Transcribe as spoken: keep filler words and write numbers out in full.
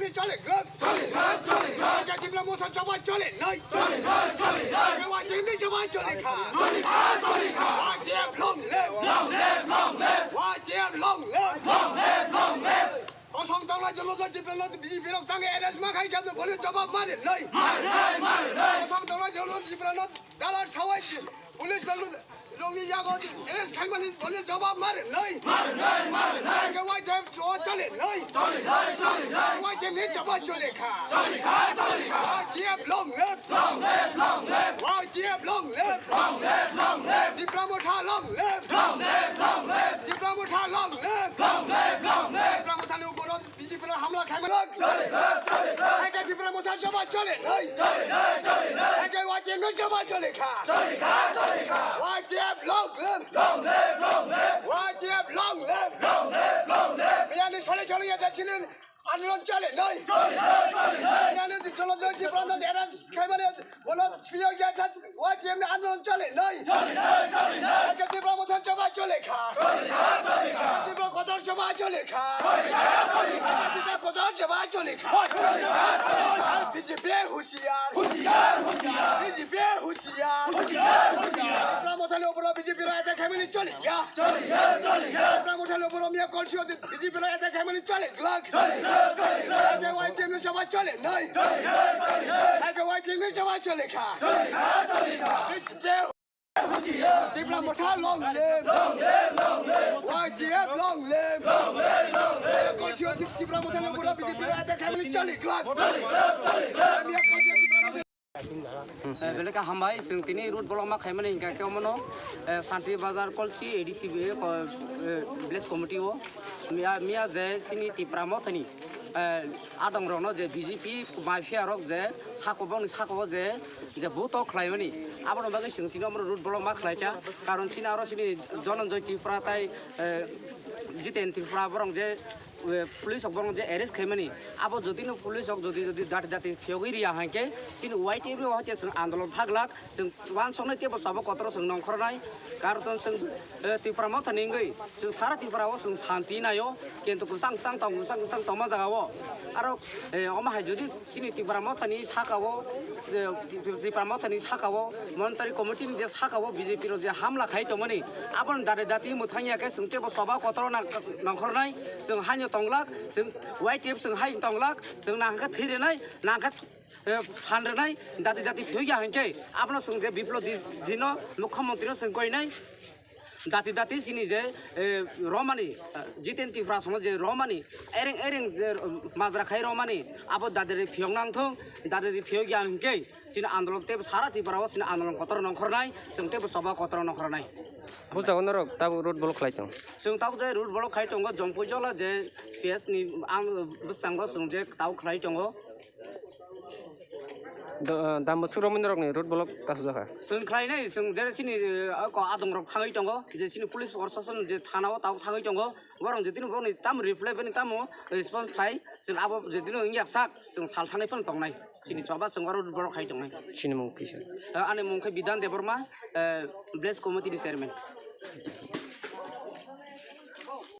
Chole glak. Chole glak, chole glak. Tipra Motha choba chole nai. Chole nai, chole nai. Kewa jindi choba chole kha. Chole kha, chole kha. Y T F long live. Long live, long live. Y T F long live. Long live, long live. Kosong tongla jolo to Tipra no B J P rok tangi arrest ma khai kya to boli choba mare nai. Mare nai, mare nai. Kosong tongla jolo Tipra no dalar sawai police rok nokni yago arrest khaimani bole jawab mare nai. Mare nai, mare nai. Ke Y T F cho chale nai. Chale nai, chale nai. Y T F ni jawab chale kha. Chale kha, chale kha. Y T F long live. Long live, long live. Y T F long live. Long live, long live. Tipra Motha long live. Long live, long live. Tipra Motha long live. Long live, long live. Tipra Motha ni upor B J P no hamla khaimani. Chale nai, chale nai. Hai ke Tipra Motha jawab chale nai. Chale nai, chale nai. Hai ke Y T F no jawab chale kha. Chale kha, chale kha. Y T F long live. Long live, long live. Y T F long live. Long live, long live. Miyani sole sole ya jasini andolon chale nai. Chale nai, chale nai. Miyani dolo joi Tipra no era khaimani bono swiyo ya sa Y T F ni andolon chale nai. Chale nai, chale nai. Hai ke Tipra Motha jawab chale kha. Chale kha, chale kha. Tipra kotor jawab chale kha. Chale kha, chale kha. Tipra kotor jawab chale kha. Chale kha, chale kha. B J P hushiyar. Hushiyar, hushiyar. B J P hushiyar. Hushiyar, hushiyar. Tipra Motha ni upor B J P ra attack khaimani chale ya. Chale ya, chale ya. Tipra Motha ni upor miya kolsio B J P ra attack khaimani chale glak. Chale ya, chale ya. Hai ke Y T F ni jawab chale nai. Chale ya, chale ya. Hai ke Y T F ni jawab chale kha. Chale ya, chale ya. B J P Tipra Motha long live. Long live, long live. Y T F long live. Long live, long live. Kolsio Tipra Motha long live. B J P ra attack khaimani chale glak. Chale ya, chale ya. Miya kolsio Tipra Motha Eh, belai khe hambai, chwng tini road block ma khaimani hinkha khe omono, eh, Santi Bazar Kolsi A D C B, eh, ko-, eh, village committee o miya, miya je chini Tipra Mothani, eh, adong rokno je B J P mafia rok je sako bongni sako o je, je buto khlaimani, aboni bagwi chwng tini omono road block ma khlaikha, karon chini aro chini Dhananjay Tripura tai, eh, Jiten Tripura borok je eh, police rok borok je arrest khaimani, abo jodi no police rok jodi, jodi dati dati phiyogwi riya hinkhe chini Y T F ni o haikhe chwng andolon thaglak, chwng uansuknai teibo choba kotor chwng nongkhornai, karon chwng, eh, Tipra Mothani wngwi chwng sara Tripura o chwng santi naio, kintu kwchang kwchang tong, kwchang kwchang tongma jaga o. Aro, eh, omo hai jodi chini Tipra Mothani saka o, eh, Tipra Mothani saka o, monitari committee ni je saka o B J P rok je hamla khai tongmani, aboni dati dati mwthang ya khe chwng teibo choba kotor o nang-, nongkhornai. Chwng haino tonglak, chwng Y T F chwng hai tonglak, chwng nangkhe thwi rwnai, nangkhe, eh, phan rwnai, dati dati phiyok ya hinkhe, abono chwng je Biplop Deb-, Deb no Mukhyamantri no chwng koinai, dati dati chini je, eh, romani, eh, Jiten Tripura songno je romani, ereng ereng je, um, majra khai romani, abo dati dati phiyok nangthung, dati dati phiyok ya hinkhe, chini andolon teibo sara Tripura o chini andolon kotor nongkhornai, chwng teibo choba kotor nongkhornai. Bujao norok tabuk road block khlai tong. Chwng tabuk je road block khai tongo, Jompuijola je P S ni ang bwskango chwng je tabuk khlai tongo. Do-, ah, dam bwswk romwi norokni road block kasu jakha. Chwng khlainai, chwng je chini, eh, ko adongrok thangwi tongo, je chini police proshashan je thana o tabuk thangwi tongo, borok je tini borokni tamo reply bini tamo response phai, chwng abo je tini wngya sak, chwng sal thangwi phano tongnai. Chini choba chwng oro borok hai tongnai. Chini mung kisa. Eh, ani mung khe Bidhan Debbarma, eh, village committee ni chairman.